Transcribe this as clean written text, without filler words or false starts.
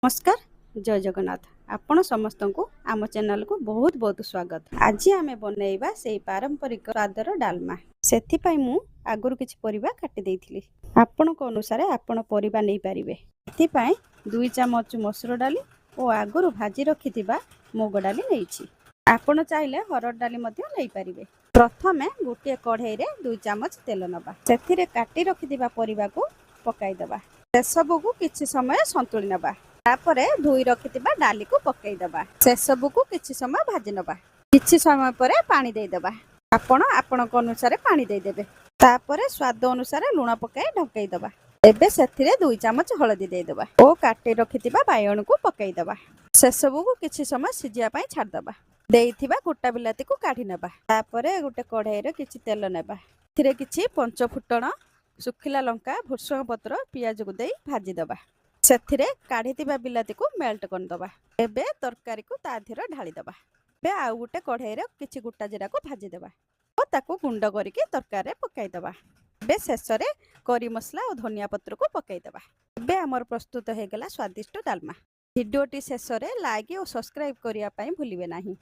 ନମସ୍କାର, ଜୟ ଜଗନ୍ନାଥ। ଆପଣ ସମସ୍ତଙ୍କୁ ଆମ ଚ୍ୟାନେଲକୁ ବହୁତ ବହୁତ ସ୍ୱାଗତ। ଆଜି ଆମେ ବନେଇବା ସେଇ ପାରମ୍ପରିକ ସ୍ୱାଦର ଡାଲମା। ସେଥିପାଇଁ ମୁଁ ଆଗରୁ କିଛି ପରିବା କାଟି ଦେଇଥିଲି। ଆପଣଙ୍କ ଅନୁସାରେ ଆପଣ ପରିବା ନେଇପାରିବେ। ସେଥିପାଇଁ 2 ଚାମଚ ମସୁର ଡାଲି ଓ ଆଗରୁ ଭାଜି ରଖିଥିବା ମୁଗ ଡାଲି ନେଇଛି। ଆପଣ ଚାହିଁଲେ ହରଡ଼ ଡାଲି ମଧ୍ୟ ନେଇପାରିବେ। ପ୍ରଥମେ ଗୋଟିଏ କଢ଼େଇରେ 2 ଚାମଚ ତେଲ ନେବା। ସେଥିରେ କାଟି ରଖିଥିବା ପରିବାକୁ ପକାଇଦେବା। ସେସବୁକୁ କିଛି ସମୟ ସନ୍ତୁଳି ନେବା। ତାପରେ ଧୋଇ ରଖିଥିବା ଡାଲିକୁ ପକାଇଦେବା। ସେସବୁକୁ କିଛି ସମୟ ଭାଜି ନେବା। କିଛି ସମୟ ପରେ ପାଣି ଦେଇଦେବା। ଆପଣ ଆପଣଙ୍କ ଅନୁସାରେ ପାଣି ଦେଇଦେବେ। ତାପରେ ସ୍ୱାଦ ଅନୁସାରେ ଲୁଣ ପକାଇ ଢଙ୍କେଇ ଦେବା। ଏବେ ସେଥିରେ 2 ଚାମଚ ହଳଦୀ ଦେଇଦେବା ଓ କାଟି ରଖିଥିବା ବାଇଗଣକୁ ପକାଇଦେବା। ସେସବୁକୁ କିଛି ସମୟ ସିଝିବା ପାଇଁ ଛାଡ଼ିଦେବା। ଦେଇଥିବା ଗୋଟା ବିଲାତିକୁ କାଢ଼ି ନେବା। ତାପରେ ଗୋଟେ କଢ଼େଇରେ କିଛି ତେଲ ନେବା। ଏଥିରେ କିଛି ପଞ୍ଚ ଫୁଟଣ, ଶୁଖିଲା ଲଙ୍କା, ଭୃଷଙ୍ଗ ପତ୍ର, ପିଆଜକୁ ଦେଇ ଭାଜିଦେବା। ସେଥିରେ କାଢ଼ିଥିବା ବିଲାତିକୁ ମେଲ୍ଟ କରିଦେବା। ଏବେ ତରକାରୀକୁ ତା ଦେହରେ ଢାଳିଦେବା। ଏବେ ଆଉ ଗୋଟେ କଢ଼େଇରେ କିଛି ଗୋଟା ଜିରାକୁ ଭାଜିଦେବା ଓ ତାକୁ ଗୁଣ୍ଡ କରିକି ତରକାରୀରେ ପକାଇଦେବା। ଏବେ ଶେଷରେ କରି ମସଲା ଓ ଧନିଆ ପତ୍ରକୁ ପକାଇଦେବା। ଏବେ ଆମର ପ୍ରସ୍ତୁତ ହେଇଗଲା ସ୍ୱାଦିଷ୍ଟ ଡାଲମା। ଭିଡ଼ିଓଟି ଶେଷରେ ଲାଇକ୍ ଓ ସବସ୍କ୍ରାଇବ୍ କରିବା ପାଇଁ ଭୁଲିବେ ନାହିଁ।